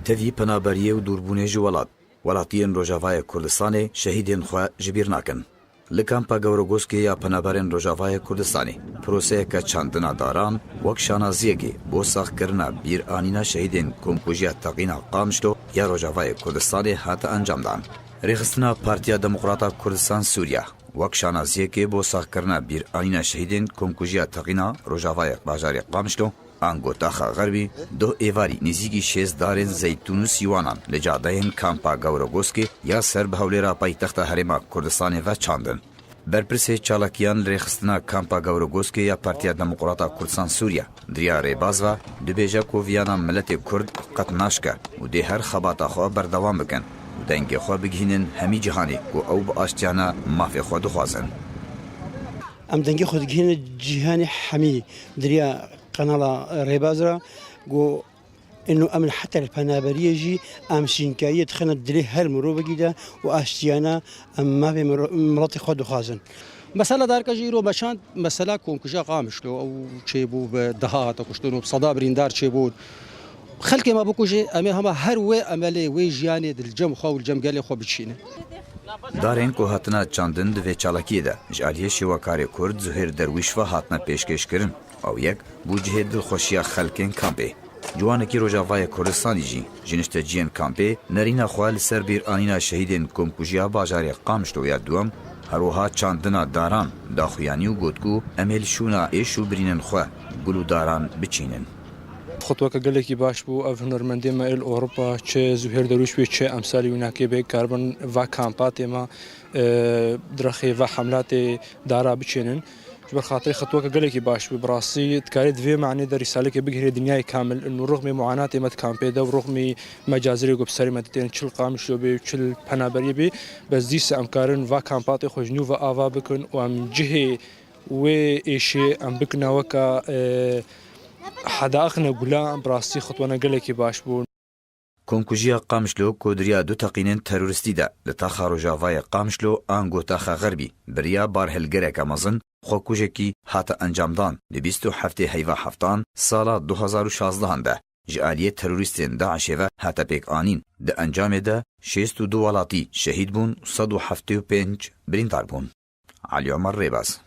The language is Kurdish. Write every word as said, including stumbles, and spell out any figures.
Tevî penaberiyê û dûrbûnê ji welat, welatiyên Rojavayê Kurdistanê şehîdên xwe ji bîr nakin. Li kampa Gewrogoskê ya penaberên Rojavayê Kurdistanê proseyeke çandina daran wek şanaziyekê bo saxkirina bîranîna şehîdên Komkujiya Teqîna Qamişlo ya Rojavayê Kurdistanê hate encamdan. Rêxistina Partiya Demokrata Kurdistan Sûriya wek şanaziyekê bo saxkirina bîranîna şehîdên Komkujiya Teqîna Rojavayê bajarê Qamişlo, ango taxa Xerbî, doh êvarî nêzîkî şêst darên zeytûn û sîwanan li cadeyên kampa Gewrogoskê ya ser bi hewlêra paytexta Herêma Kurdistanê ve çandin. Berpirsê çalakiyan li rêxistina kampa Gewrogoskê ya Partiya Demokrata Kurdistan Sûriya, Diriya Rêbaz ve, dibêje ku viyana miletê Kurd qet naşke û dê her xebata xwe berdewam bikin û dengê xwe bigihînin hemî cîhanê ku ew bi aştiyane mafê xwe dixwazin. Em dengê xwe digihîne cîhanê hemî diriya qenala Rêbaz re, ku ino em heta li penaberiyê jî em şînkariyê dixine dilê her mirovekî de û aştiyane em mafê miro-, miletê xwe dixwazin. Mesela darka jî îro meşand, mesela Komkuja Qamişlo, ew çêbû bi deha hate kuştin û bi seda birîndar çêbûn. Xelkê me bikuje, em ê hema her wê emelê, wê jiyanê di li cem xwe û li cem gelê xwe biçînin. Darên ku hatine çandin di vê çalakiyê de ji aliyê şêwekarê Kurd Zuhêr Derwîş ve hatine pêşkêşkirin. Ew yek bû cihê dilxweşiya xelkên kampê. Ciwanekî Rojavayê Kurdistanî jî ji nişteciyên kampê nerîna xwe li ser bîranîna şehîdên Komkujiya bajarê Qamişlo ya duwem, her wiha çandina daran daxuyanî û got ku em ê li şûna êş û birînên xwe gul û daran biçînin. Xutweke gelekî baş bû. Ev hunermendê me ê li Ewropa, çi Zuhêr Derwîş bê, çi emsalî wînakê bê, karibin va kampatê me, e, direxê va hemlatê dara biçênin. Ji ber xatirê xetweke gelekî baş bû. Bi rastî dikarê di vê manê de rîsalekê bigihînê dinyayê kamil. Û rixmê muanatê me di kampê de û rixmê mecazirê ku bi serê me didên, çi li Qamişlo bê û çi li penaberiyê bê, bes dîsa em karin va kampatê xwe ji nû ve ava bikin û em cihê wê êşê em bikine weke, e, hedaaxine gulan. Bi rastî xetwene gelekî baş bû. Komkujiya Qamişlo ku di riya du teqînên terorîstî de li taxa Rojavayê Qamişlo ango taxa Xerbî bi riya barhilgireke mezin xwekujekî hate encamdan, di bîst û heftê heyva heftan sala du hezar û şazdehan de ji aliyê terorîstên DAIŞê ve hate pêkanîn. Di encamê de şêst û du welatî şehîd bûn û sed û heftê û pênc birîndar bûn. Elî Omer Rêbaz.